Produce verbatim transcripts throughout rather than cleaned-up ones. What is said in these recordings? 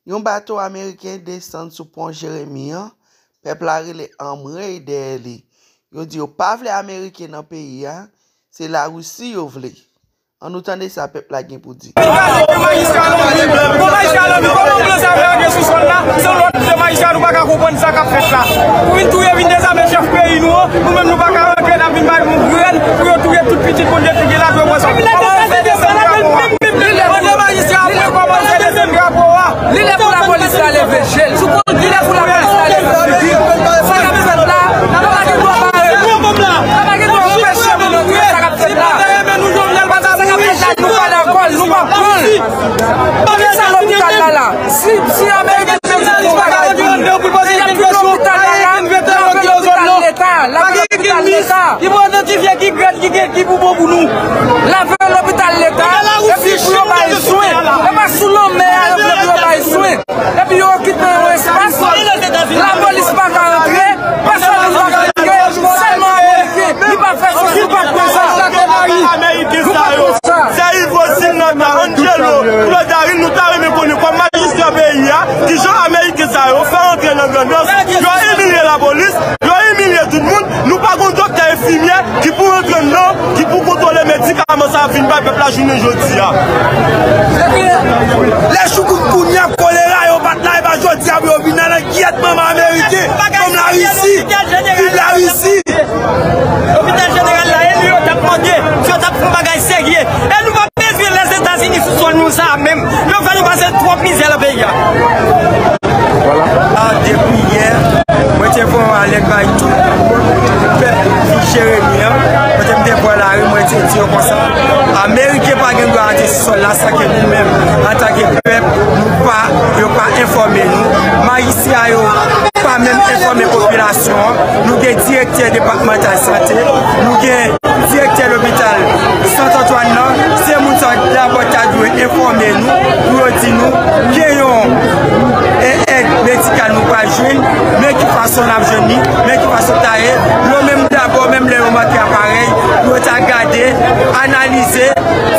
Yon bato ameriken desann sou pon Jeremi an, pèp la rele anmwey dèyè li. Yo di yo pa vle Ameriken nan peyi a, se Larisi yo vle. Ann nou tande sa pèp la gen pou di. Majistra Lanbi, bon, majistra Lanbi, kòman w panse afè a gen sou sòl la? Se yon lòt de majistra, nou pa ka konprann sa k ap fèt la. Pou vin touye, vin dezame chèf peyi nou an, nou menm nou pa ka rantre, n ap vin bay moun grèn pou yo touye tout pitit Bondye ki gen la, pou yo pran sa. Kòman w fè desann drapo a? Li lè pou majistra ap wè kòman w fè desann drapo a. Li lè pou lapolis la leve je l. Li lè pou lapolis la leve je l. Sa k ap fèt la, nou pa gen dwa bare nou. Nou pa gen dwa anpeche moun antre sa k ap fèt la. Paske sa k ap fèt la, nou pa dakò l, nou pa pran l. Poukisa lopital la la? Si, si Ameriken te di yon bagay pou nou, depi lopital la la, depi lopital Leta, lave lopital Leta. Ki pou idantifye ki grèd ki gen, ki pou bon pou nou. Lave lopital Leta, epi pou yo bay swen. E pa sou lanmè a yo vle pou yo bay swen. Epi yo okipe yon espas, lapolis pa ka antre, pèsonn pa ka antre, sèlman Ameriken. Li pa fè sens, li pa fè sens. Ameriken sa yo, Jair Bolsonaro, Angelo, Claude Darin, nou ta renmen konnen kòm majistra peyi a, kijan Ameriken sa yo fè antre nan Grandans, yo imilye lapolis, yo imilye tout moun, nou pa gon doktè enfimyè ki pou rantre anndan, ki pou kontwole medikaman sa ap vin bay pèp la jounen jodi a. Lè choukout kounye a, kolera yo bat la, e pa jodi a pou yo vin nan kyèt manman Ameriken, kòm Larisi, viv Larisi. Lopital jeneral la, eli yo t ap mande si yo t ap fè yon bagay serye. E nou pa bezwen Lèzetazini sou sòl nou sa a menm. Yo fè nou pase twòp mizè nan peyi a. Vwala. A, depi yè, mwen te voye yon alèt bay tout pèp ki Jeremi an. Kote m te pran lari, mwen te di yo konsa, Ameriken pa gen dwa antre sou sòl la san ke nou menm, antanke pèp, nou pa, yo pa enfòme nou. Majistra yo pa menm enfòme popilasyon an. Nou gen direktè depatmantal sante, nou gen direktè lopital Sant Antwàn nan, se moun sa yo dabò ta dwe enfòme nou, pou yo di nou gen yon, e, èd medikal nou pral jwenn, men ki fason n ap jwenn li, men ki fason ta ye. Yo menm dabò, menm lè yo manke aparèy, pou yo ta gade, analize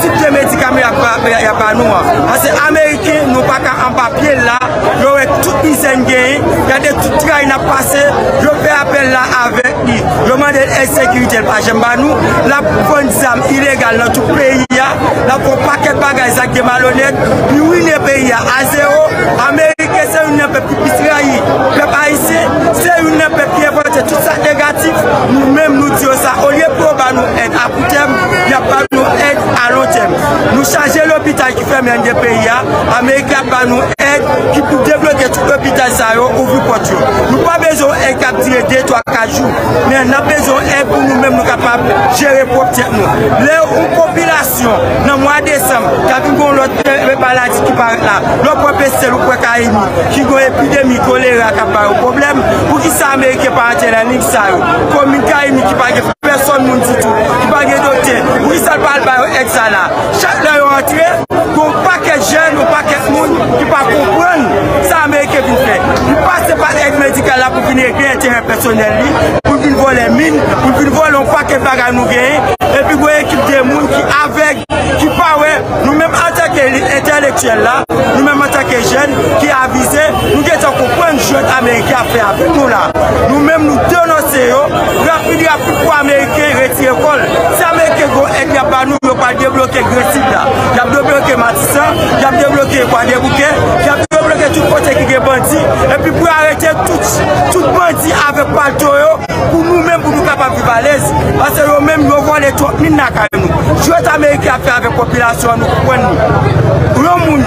tip de medikaman y ap ba, y ap ba nou an. Paske Ameriken, nou pa ka anba pye l la, yo wè tout mizè n genyen, gade tout tray n ap pase, yo fè apèl la avèk li. Yo mande l èd sekirite, l pa janm ba nou. L ap vann zam ilegal nan tout peyi a. L ap fè yon pakèt bagay, zak de malonèt. Li wine peyi a a zewo. Ameriken se youn nan pèp ki plis rayi pèp ayisyen. Se youn nan pèp ki envante tout sa k negatif. Nou menm, nou di yo sa. Olye pou yo ba nou èd a kout tèm, y ap ba nou èd a lon tèm. Nou chaje lopital ki fèmen anndan peyi a. Ameriken ap ba nou èd ki pou debloke tout lopital sa yo, ouvri pòt yo. Nou pa bezwen èd k ap dire de, twa, kat jou. Men n ap bezwen èd pou nou menm nou kapab jere pwòp tèt nou. Lè yon popilasyon nan mwa desanm, ta vin gen yon lòt, e, maladi ki parèt la. Lè w pran pestil, ou pran kayimi, ki gen yon epidemi kolera k ap ba yo pwoblèm, poukisa Ameriken pa antre nan lig sa yo? Komin kayimi ki pa gen pèsonn moun ditou, ki pa gen doktè, poukisa l pa al ba yo èd sa la? Chak lè yo antre, gon pakèt jèn, yon pakèt moun ki pa konprann sa Ameriken vin fè. Li pase pa èd medikal la pou vin regle enterè pèsonèl li, pou l vin vòlè min, pou l vin vòlè yon pakèt bagay nou genyen, epi gon ekip de moun ki avèg, ki pa wè. Nou menm antanke elit entèlektyèl la, nou menm antanke jèn ki avize, nou gentan konprann jwèt Ameriken ap fè avèk nou la. Nou menm nou denonse yo, rapid, rapid pou Ameriken retire kò l. Si Ameriken gon èd y ap ba nou, yo pral debloke Gransid la. Y ap debloke Matisan, y ap debloke Kwadèboukè, y ap debloke tout kote ki gen bandi. Epi pou yo arete tout, tout bandi avèk palto yo, pou nou menm, pou nou kapab viv alèz. Paske yo menm, yo vòlè twòp min lakay nou. Jwèt Ameriken ap fè avèk popilasyon an, nou konprann li. Yon moun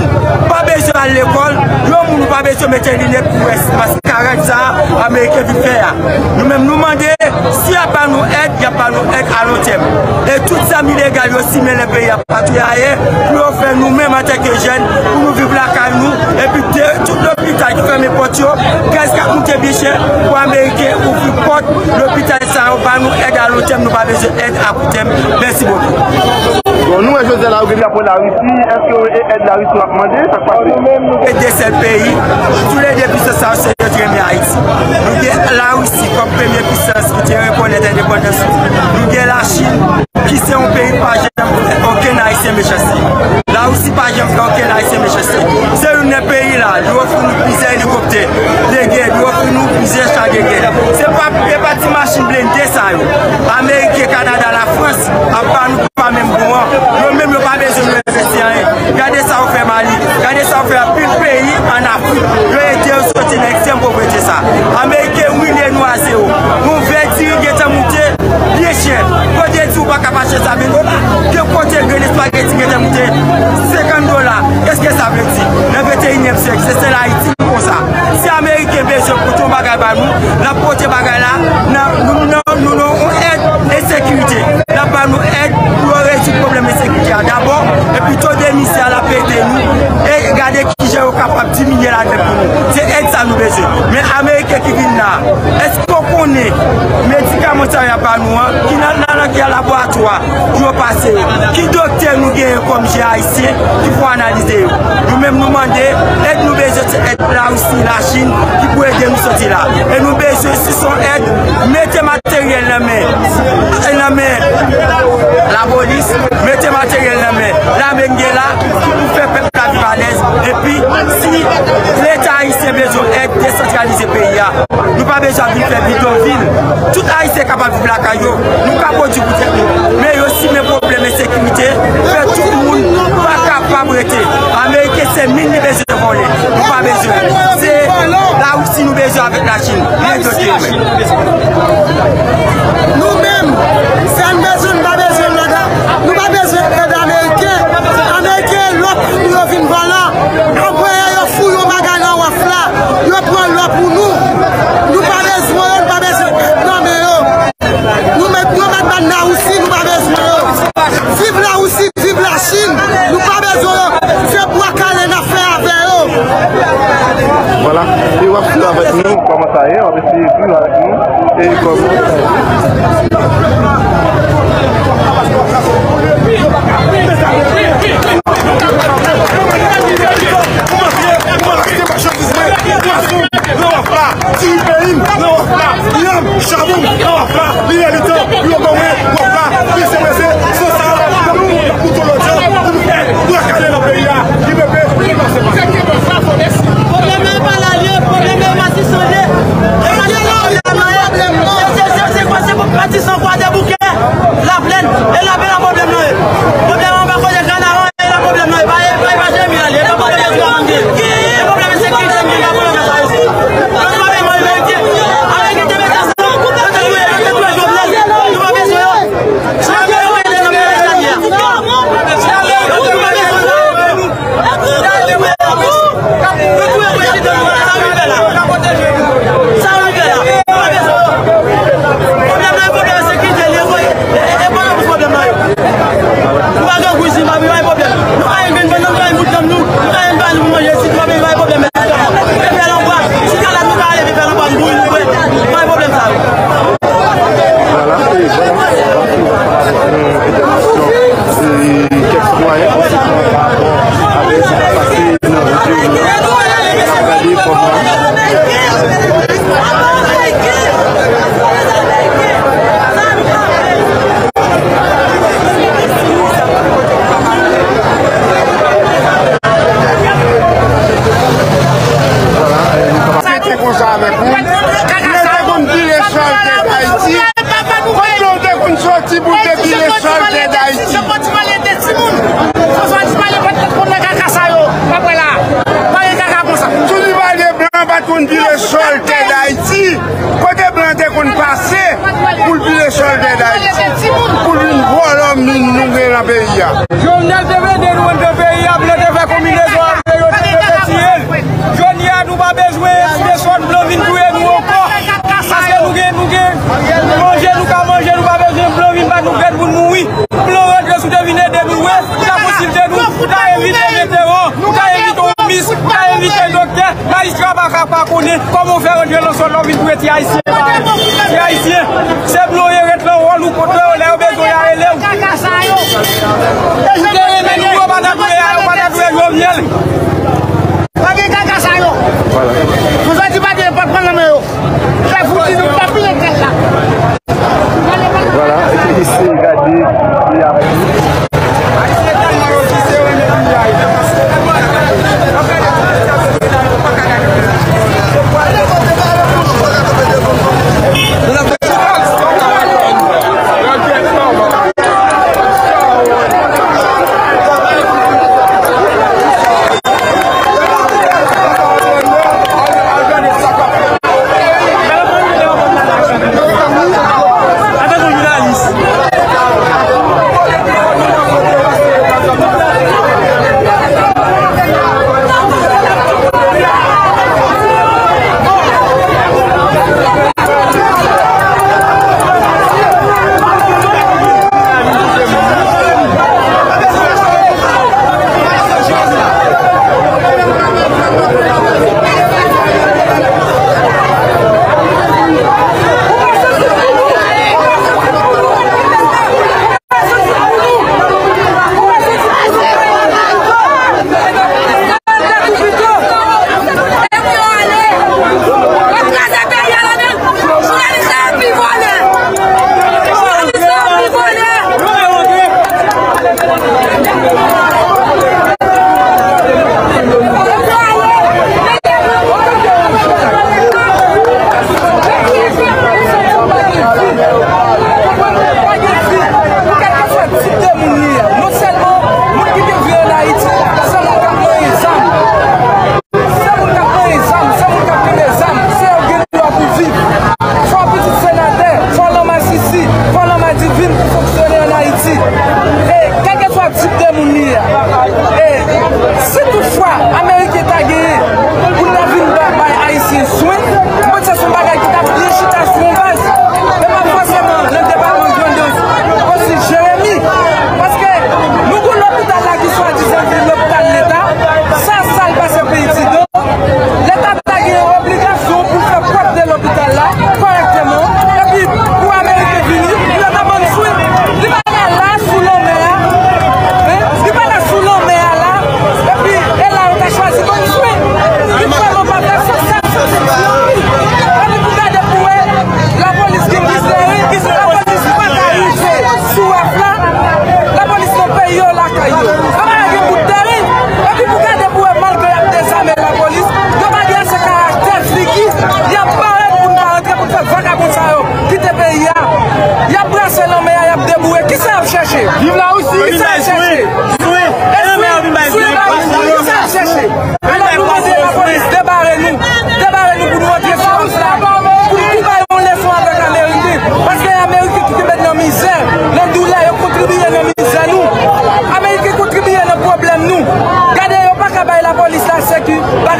pa bezwen al lekòl, yon moun pa bezwen mete linèt pou wè maskarad sa a Ameriken vin fè a. Nou menm, nou mande, si y ap ba nou èd, y ap ba nou èd a lon tèm. E tout zam ilegal yo simen nan peyi a, pa touye ayen, pou yo fè nou menm antanke jèn, pou nou viv lakay nou, epi de, tout lopital ki fèmen pòt yo, gaz k ap moute byen chè, pou Ameriken ouvri pòt lopital sa yo, ba nou èd a lon tèm, nou pa bezwen èd a kout tèm. Mèsi bokou. Bon, nou wè jodi a la, yo gen drapo Larisi, èske e èd Larisi w ap mande? Sa k pase? Nou menm, nou gen de sèl peyi, toulède pisans sa yo se yo ki renmen Ayiti. Nou gen Larisi kòm premye pisans ki te rekonèt endepandans li. Nou gen Lachin, ki se yon peyi ki pa janm fè okenn Ayisyen mechanste. Larisi pa janm fè okenn Ayisyen mechanste. Chèlsi. Se youn nan peyi la, li ofri nou plizyè elikoptè de gè, li ofri nou plizyè cha de gè. Se pa, se pa ti machin blende sa yo. Ameriken, Kanada, Lafrans ap ba nou pa menm bon an. Yo menm yo pa bezwen nou envesti anyen. Gade sa yo fè Mali, gade sa yo fè anpil peyi ann Afrik. Yo ede yo soti nan ekstrèm povrete sa. Ameriken rimine nou a zewo. Yon vè diri gentan moute byen chè. Kote di ou pa ka pa chè sa ven dola? Ke kote grenn espageti gentan moute senkant dola? Kèske sa vle di? Nan venteyinyèm syèk, se sèl Ayiti ki konsa. Si Ameriken bezwen pote yon bagay ba nou, l ap pote bagay la nan, nou, nan, nou, nan yon èd e sekirite. L ap ba nou èd pou yo rezoud pwoblèm ensekirite a dabò, epi to de misye a l ap ede nou. E gade kijan yo kapab diminye ladan pou nou. Se èd sa nou bezwen. Men Ameriken ki vin la, èske w konnen medikaman sa y ap ba nou an, ki nan, nan, nan ki laboratwa pou yo pase yo? Ki doktè nou genyen kòm je ayisyen ki pou analize yo? Nou menm nou mande èd, nou bezwen se èd Larisi, Lachin ki pou ede nou soti la. E nou bezwen si se yon èd, mete materyèl nan men, nan men lapolis, mete materyèl nan men lame n gen la ki pou fè pèp la viv alèz. Epi si Leta ayisyen bezwen èd, desantralize peyi a. Nou pa bezwen ap vin fè bidonvil. Tout Ayisyen kapab viv lakay yo. Nou ka pwodui pou tèt nou. Men yo simen pwoblèm ensekirite, fè tout moun pa kapab rete. Ameriken se min li bezwen vòlè. Nou pa bezwen. Se Larisi nou bezwen avèk Lachin. Li endoke nou menm. Nou menm, sa n bezwen, n pa bezwen lòt, nou pa bezwen èd Ameriken. Ameriken lòt pou yo vin vòlè. Anplwaye yo fou yon bagay nan waf la. Yo pran lò pou nou. Nou pa bezwen yo, nou pa bezwen èd nan men yo. Nou mèt, yo mèt ban Larisi, nou pa bezwen yo. Viv Larisi, viv Lachin, nou pa bezwen yo. Se bwa kale n ap fè avè yo. Vwala. E w ap swiv avèk nou kòman sa ye, w ap eseye swiv avèk nou. E kòman sa ye. Kouman se, kouman se machandiz mwen, pwason nan waf la, diri peyi m nan waf la, yanm, chabon nan waf la, li lè li tan pou yo ban mwen waf la, prese prese, san sa, n ap mouton lòdjan pou nou fè bwa kale nan peyi a, ki pepe, ki pase pa. Pwoblèm nan e pa la l ye, pwoblèm nan e Matisan l ye. E Matisan pwoblèm nan ye. Se, se, se, se kwa, se Matisan, Kwadèboukè, Laplèn, e Laplèn la pwoblèm nan ye. Pwoblèm anba kote Kanaran, e la pwoblèm nan ye. Pa, pa, pa Jeremi la l ye, e pa pwoblèm Jeremi la l ye. E pwoblèm ensekirite m gen, pa pwoblèm sa yo. Nou pa bezwen Ameriken. Ameriken te mete sa, yo te touye, yo te touye Jovenel. Nou pa bezwen yo. Sa yo mete nan peyi a. Nou pa bezwen yo. Vwala, e vwala, vwala, yon entèvansyon, e, kèk sitwayen, konsènan pa rapò avèk sa k ap pase nan vil Jeremi an. N ap gade kòman. Vwala, e, nou kapab rete konsa avèk ou. Mwen te konn pile sòl tè Dayiti. Kote w te konn sòti pou w te pile sòl tè Dayiti? Sou li pale blan pa t konn pile sòl tè Dayiti. Kote blan te konn pase pou l pile sòl tè Dayiti? Pou l vin vòlò min nou gen nan peyi a. Jovenel te vle detwi peyi a, blan te fè konbinezon avè yo, te vle tiye l. Jodi a, nou pa bezwen pile sòl blan vin touye nou ankò. Paske nou gen, nou gen manje, nou ka manje, nou pa bezwen blan vin ba nou grenn pou n mouri. Blan rantre si w te vin ede nou, wi, ou ta konsilte nou, ou ta evite veteran, ou ta evite yon mis, ou ta evite doktè. Majistra pa ka pa konnen kòman w fè rantre nan sòl la, w vin touye ti Ayisyen parèy. Ti Ayisyen, se blan yo ret nan wòl ou, kote yo, lè yo bezwen yo, y a rele w. Ou te renmen nou, yo pa ta touye, yo pa ta touye Jovenel. Pa gen kaka sa yo. Vwala. Pou sa di pa gen, pa pran nan men yo. Fè fouti nou pa pile tèt la. Vwala, e se gade, e apre.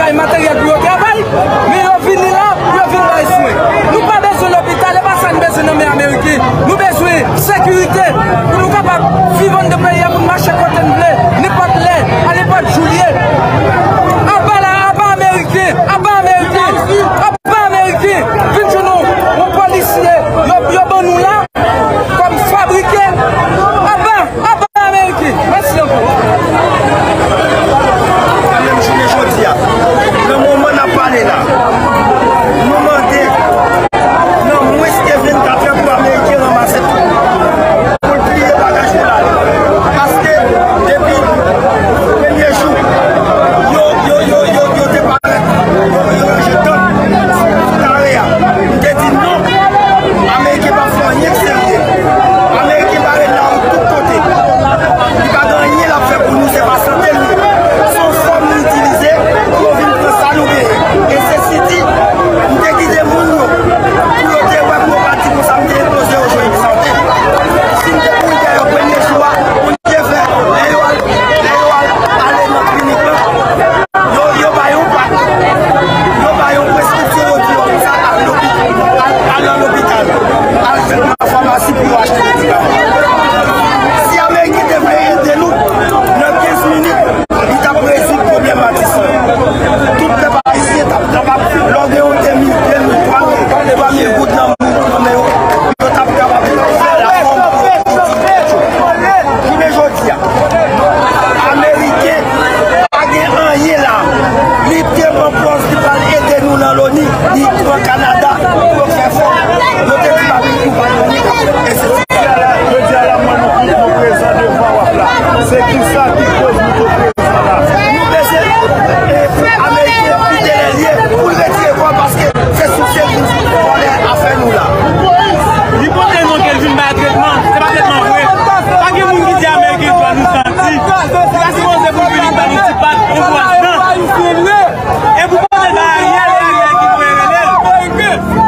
bay materyèl pou yo travay, men yo vini la pou yo vin bay swen. Nou pa bezwen lopital, e pa sa n bezwen nan men Ameriken. Nou bezwen sekirite pou nou kapab viv anndan peyi a, pou n mache kote n vle, nenpòt lè, a nenpòt jou l ye. Aba la, aba Ameriken, aba Ameriken, aba Ameriken. Vin jwenn yon, yon polisye, yo, yo ban nou la, kòm fabrike. Aba, aba Ameriken. Mèsi ankò. Menm jounen jodi a, nan moman n ap pale la, nou mande nan mwens ke vennkat è pou Ameriken ranmase tout, pou l pliye bagaj pou l ale. Paske depi premye jou, yo, yo, yo, yo, yo te parèt, yo, yo ranje tank sou kare a. M te di non, Ameriken p ap fè anyen k serye. Ameriken pa ret la tout kote. Li pa gen anyen l ap fè pou nou, se pa sante l li. Se yon fòm li itilize pou yo vin pran sa nou genyen. E se Siti, m te kite moun yo, pou yo te wè pou yo pati konsa, m te enpoze yo jwenn sante. Si m te kouri dèyè yo premye jou a, Bondye fè, lè yo al, lè yo al, ale nan klinik lan, yo, yo ba yo pa, yo ba yo preskripsyon, yo di yo konsa, al lopi-, al, al nan lopital, al nan famasi pou yo achte medikaman. Si Ameriken te vle ede nou, nan kenz minit, li t ap rezoud pwoblèm Matisan. Tout pèp ayisyen t ap kapab, lè w gen yon de mil, de mil, twa mil, twa mil goud nan, nan men yo, yo t ap kapab fè lafòm pou yo itilize yo. Jounen jodi a, Ameriken pa gen anyen la. Li te pran pòz li pral ede nou nan loni, li pran Kanada pou yo fè fòm. Yo te di pa vin pou pa vini, e se Jodi a la, mwen nou tout nou prezan devan w ap la. Se kisa ki koz nou te prezan la? Nou bezwen, e, Ameriken kite lè l ye pou l retire kò l paske se sou sèvis vòlè afè nou la. Li pote non ke l vin bay tretman. Se pa tretman vre. Pa gen moun ki di Ameriken dwa nou santi. Li pa sipoze pou l vini ban nou ti pat, yon bwòs dan. E pou pote l bay Ariel, e Ariel ki dwe rele l.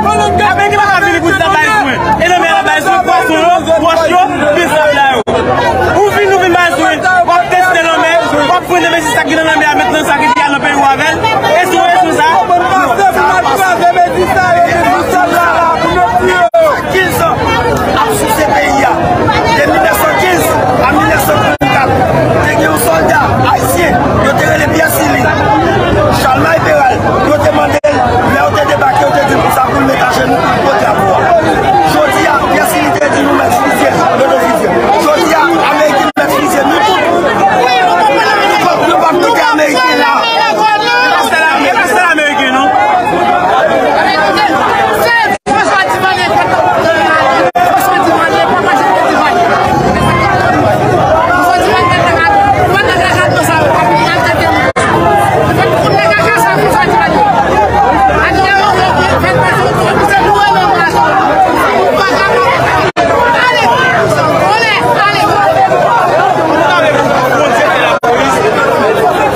Ameriken pa ka vini pou di l ap bay swen. E lanmè a l ap bay swen, pwason yo, wòch yo, men sab la yo. Ou vin, ou vin bay swen, w ap teste lanmè, w ap fouye nan mezi sa ki nan lanmè a mentnan, sa ki te al nan peyi w avè l. E swen, e swen sa. Sa pase. Kenz an ap souse peyi a. De mil nèf san kenz a mil nèf san trannkat, te gen yon sòlda ayisyen, yo te rele Pyè Sili, Chalmay Peral, yo te mande l, lè yo te debake, yo te di l konsa pou l met ajenou pou l pran drapo a. Jodi a, Pyè Sili te di nou mèt fizye l, yo te fizye l. Jodi a, Ameriken mèt fizye nou tout. Nou p ap, nou p ap kite Ameriken la. E pa sèl Ameriken, non.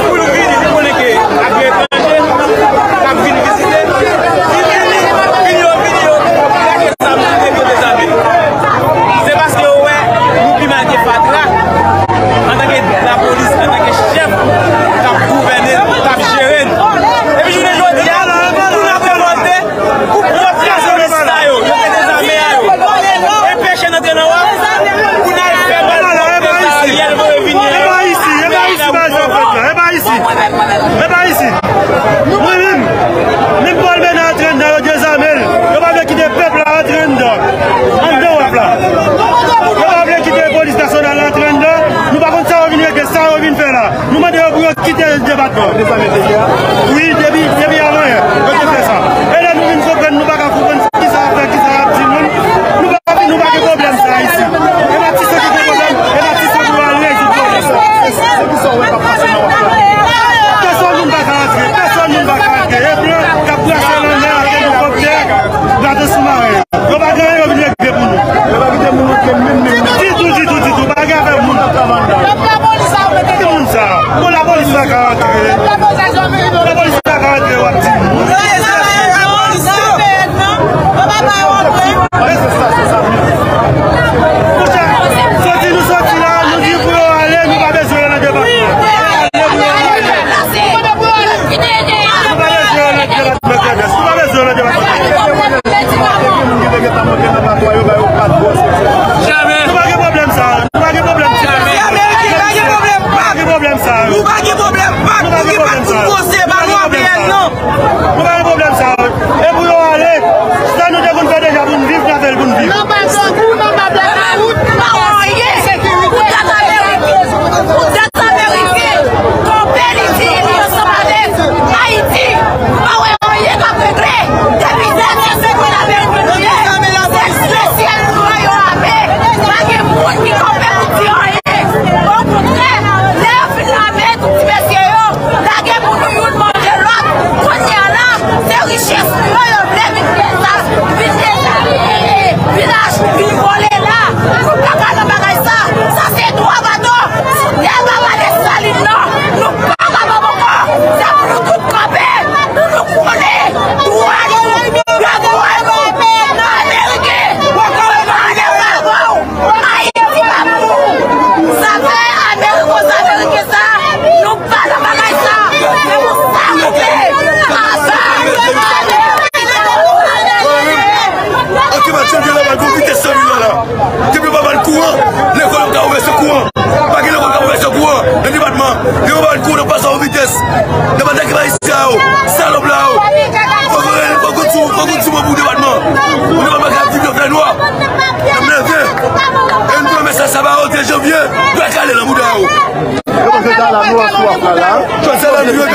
Pou l vini, li konnen ke ak etranje k ap vin vizite, li vini, vini yo, vini yo, li lage zam sou tèt yo, dezame. Se paske yo wè nou pi mal ke fatra antanke lapolis, antanke chèf k ap gouvène n, k ap jere n. Epi jounen jodi a, nou ap revòlte. Pou pwòp lapolis sa yo, yo te dezame a yo, enpeche n antre nan wòf, pou n al fè mal pwòp sa Ariel voye vini a yo. E pa isi, e pa isi, pa sa w fèt la, e pa isi. E pa isi. Mwen menm, menm Paul Bernard antre anndan, yo dezame l. Yo pa vle kite pèp la antre anndan, anndan wòf la. Yo pa vle kite polis nasyonal la antre anndan. Nou pa konn sa yo vin regle, sa yo vin fè la. Nou mande yo pou yo kite depatman. Wi, depi, depi avan yè, yo te fè sa. E lè nou vin konprann, nou pa ka konprann kisa y ap fè, kisa y ap di moun. Nou pa, nou pa gen pwoblèm sa isi. E Matisan ki gen pwoblèm, e Matisan pou al rezoud pwoblèm sa. Se, se, se kisa w wè k ap pase nan wòf la? Pèsòn moun pa ka antre, pèsòn moun pa ka antre. E blan k ap brase lanmè ak elikoptè, bato soumaren. Yo pa gen anyen yo vin regle pou nou. Yo pa kite moun antre menm, menm, menm. Ditou, ditou, ditou. Pa gen afè moun. Ki moun sa? Bon, lapolis pa ka antre. Lapolis pa ka antre,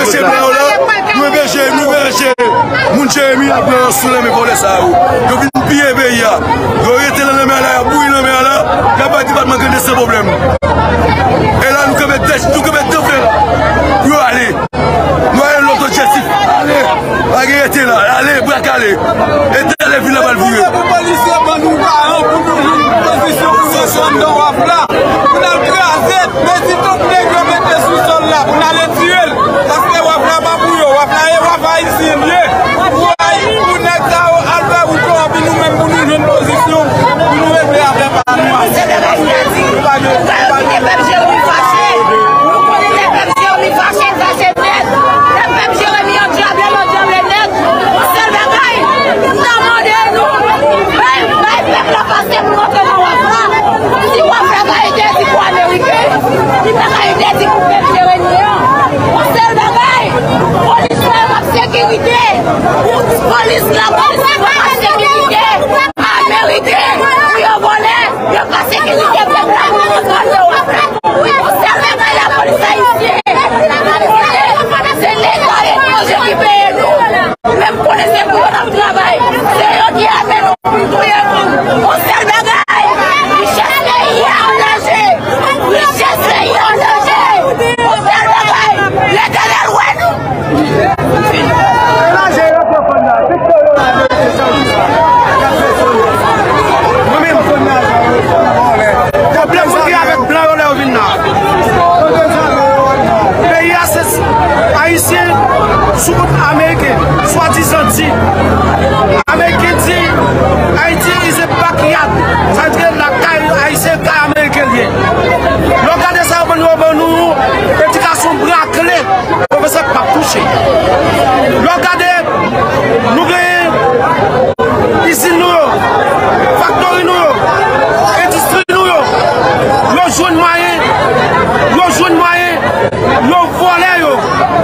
Mesye blan yo la, nou enpeche, nou enpeche moun Jeremi ap pran sou lanmen vòlè sa yo. Yo vin piye peyi a. Yo rete nan lanmè a la, y ap bouyi lanmè a la, y ap bay depatman Grandans san pwoblèm. E la, nou kanpe dèch, nou kanpe devan pou yo ale. Nou ale lòt objektif. Ale. Pa gen rete la. Ale, bra kale. E tèlè vil la pral vire. Pou polis yo ban nou baran pou nou jwenn pozisyon pou yo sou anndan waf la. Pou n al kraze, mezi tout nèg yo mete sou sòl la, pou n ale tire l. Paske waf la pa pou yo, waf la e waf ayisyen l ye. Pou Ayi-, pou nèg sa yo al fè wout yo, anpi nou menm pou nou jwenn pozisyon, pou nou regle afè pa nou. Nou pa gen, nou pa gen. Pèp Jeremi fache. Nou konnen lè pèp Jeremi fache, l fache nèt. Lè pèp Jeremi andyable, l andyable nèt. Yon sèl bagay, n ap mande nou, bay, bay pèp la pase pou antre nan waf la. Si waf la ka entèdi pou Ameriken, li pa ka entèdi pou pèp Jeremi an. Yon sèl bagay, polis la p ap sekirite. Polis la, polis la p ap sekirite. Ameriken, pou yo vòlè, yo pa sekirite pèp la, pou yo vòlè waf la. Yon sèl bagay, lapolis ayisyen. Se Leta etranje ki peye nou. Men m konnen se pou yo n ap travay. Se yo ki ame nou pou touye moun. Yon sèl bagay, richès peyi a an danje. Richès peyi a an danje. Yon sèl bagay, Letènèl wè nou. Mwen menm, pwoblèm mwen gen avèk blan yo lè yo vin la. Peyi a se Ayisyen sou kont Ameriken, swadizan di. Ameriken di Ayiti is a backyard. Sa vle di lakay Ayisyen, kay Ameriken l ye. Lè w gade sa yo ban nou, yo ban nou edikasyon brakle. Pwofesè p ap touche. Lè w gade, nou genyen izin nou yo, faktori nou yo, endistri nou yo. Yo jwenn mwayen, yo jwenn mwayen, yo vòlè yo,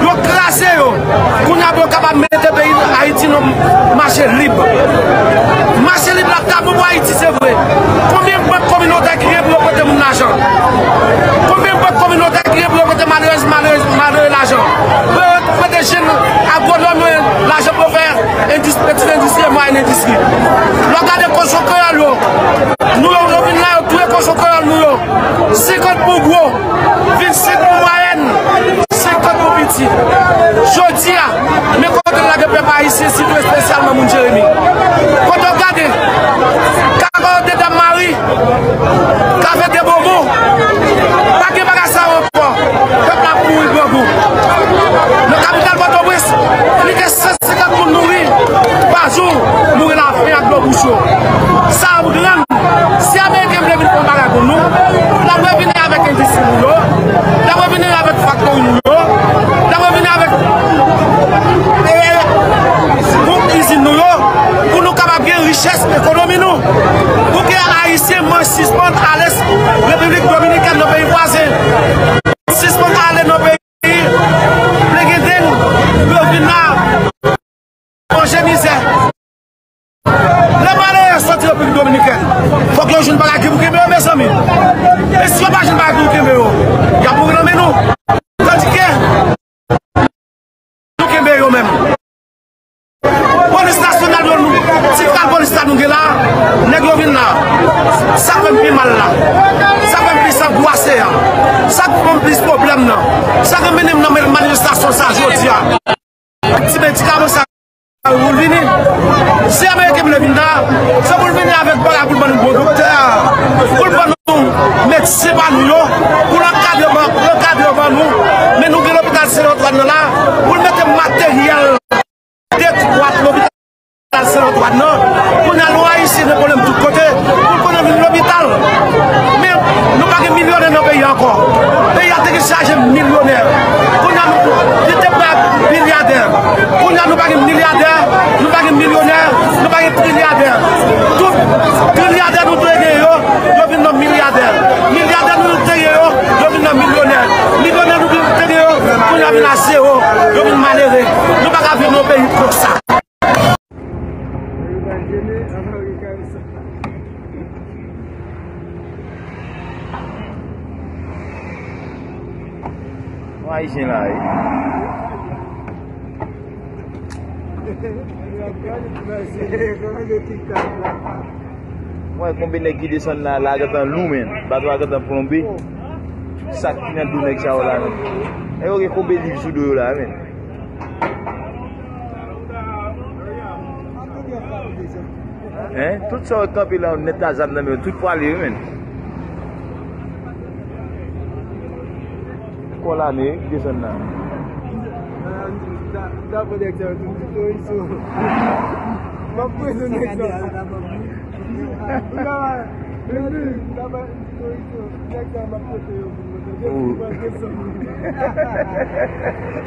yo kraze yo. Kounye a pou yo kapab mete peyi Ayiti nan mache lib. Mache lib la ta bon pou Ayiti, se vre. Konbyen bank kominotè ki gen pou yo prete moun lajan? Konbyen bank kominotè ki gen pou yo prete malere, malere, malere lajan? Pou yo prete jèn agwonòm yo lajan pou yo fè endis-, pitit endistri e mwayèn endistri. Lè w gade kochon kreyòl yo, nou yo, yo vin la, yo touye kochon kreyòl nou yo. Senkant pou gwo, vennsenk pou mwayèn, senkant pou piti. Jodi a, men kote n lage pèp ayisyen, sitou espesyalman moun Jeremi. Kote w gade, Kakòde Dam Mari, Kafe de Bonbon, pa gen bagay sa yo ankò. Pèp la ap mouri grangou. Nan kapital Pòtoprens, plis ke san senkant moun mouri pa jou, mouri lafen ak dlo bouch yo. Sa ap rann, si Ameriken vle vin fè yon bagay pou nou, l ap revini avèk endistri nou yo, l ap revini avèk faktori nou yo, l ap revini avèk, e, gwoup izin nou yo, pou nou kapab gen richès ekonomi nou. Pou ke Ayisyen mwen sispann ale Repiblik Dominikèn, nan peyi vwazen. Sispann ale nan peyi plen gen deng, pou yo vin la manje mizè. Lè malere soti Repiblik Dominikèn, fòk yo jwenn bagay ki pou kenbe yo, mezanmi. E si yo pa jwenn bagay ki pou kenbe yo, y ap mouri nan men nou. Tandike, nou kenbe yo menm. Polis nasyonal yo, nou, ti kal polis la nou gen la, nèg yo vin la. Sa k fè m pi mal la, sa k fè m plis angwase a, sa k fè m plis pwoblèm nan, sa k mennen m nan manifestasyon sa jodi a, ak ti medikaman sa pou l vini. Si Ameriken vle vin la, se pou l vini avèk bagay pou l ban nou bon doktè, pou l ban nou medsen pa nou yo, pou l ankadre ban, pou l ankadre ban nou. Men nou gen lopital Sen Antwàn nan la, pou l mete materyèl detwat lopital Sen Antwàn nan. Kounye a, nou Ayisyen gen pwoblèm tout kote, pou l konnen vin lopital. Men nou pa gen milyonè nan peyi a ankò. Peyi a te gen chaje milyonè. Kounye a, nou, li te pran milyadè. Kounye a, nou pa gen milyadè, nou pa gen milyonè, nou pa gen trilyadè. Tout trilyadè nou te gen yo, yo vin nan milyadè. Milyadè nou te gen yo, yo vin nan milyonè. Milyonè nou te gen yo, kounye a vin a zewo, yo vin malere. Nou pa ka viv nan yon peyi konsa. Yon Ayisyen la, wi. Mwen konbe nèg ki desann la, la gentan lou, men. Bato a gentan plonbe. Sak ki nan do nèg sa yo la, men. E yo gen konbe liv sou do yo la, men. Hein? Tout sa yo kanpe la, nèt a zam nan, men. Tout pwale yo, men. Kò lame wi ki desann la. M ap prese nèg sa.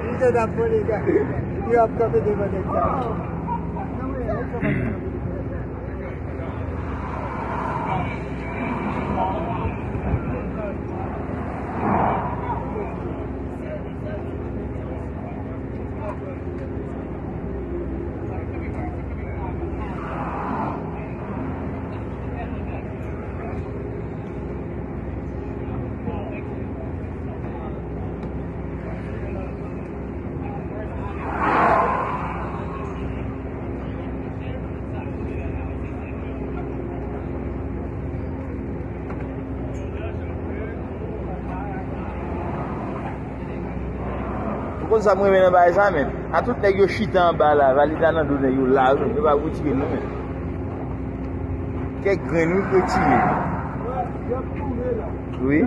Misye t ap vole, gade. Yo ap kanpe devan nèg sa. Ou konn sa m renmen nan bagay sa, men? A tout nèg yo chita anba la, valeta nan do nèg yo la, men yo pa retire l non, men. Kèk grenn, wi, k retire. Wi.